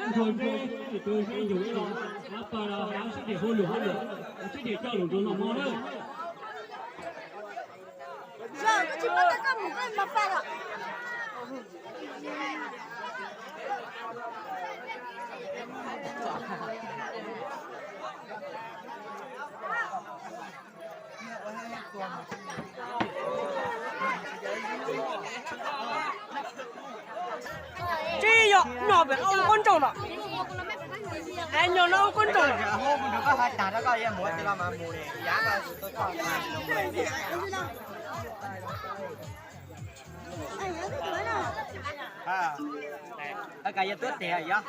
Ntsuag ntsuag, tus ntsuag ib los, hab pag los hab sib tim hu lus hab lus, sib tim coj lus rau noj mov na. Tsis yog nyob pem ua koob nroog no, es nyob no ua koob nroog. Ka yog tuab tes yog.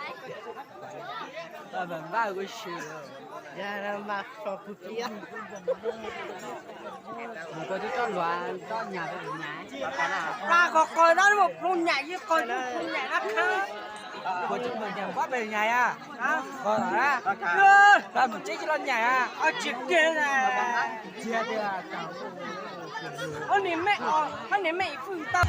Koj tub tsob luav tsob nyam, nyam. Pla qhov qhov no ploog nyam, yeej qhov tub ploog nyam dab qhab. Koj tub mus nyam, koj pem nyam a. Koj, koj mus tsev tsis los nyam a. Tsis kiag na. Ob niag me, ob niag me ib fwj tau.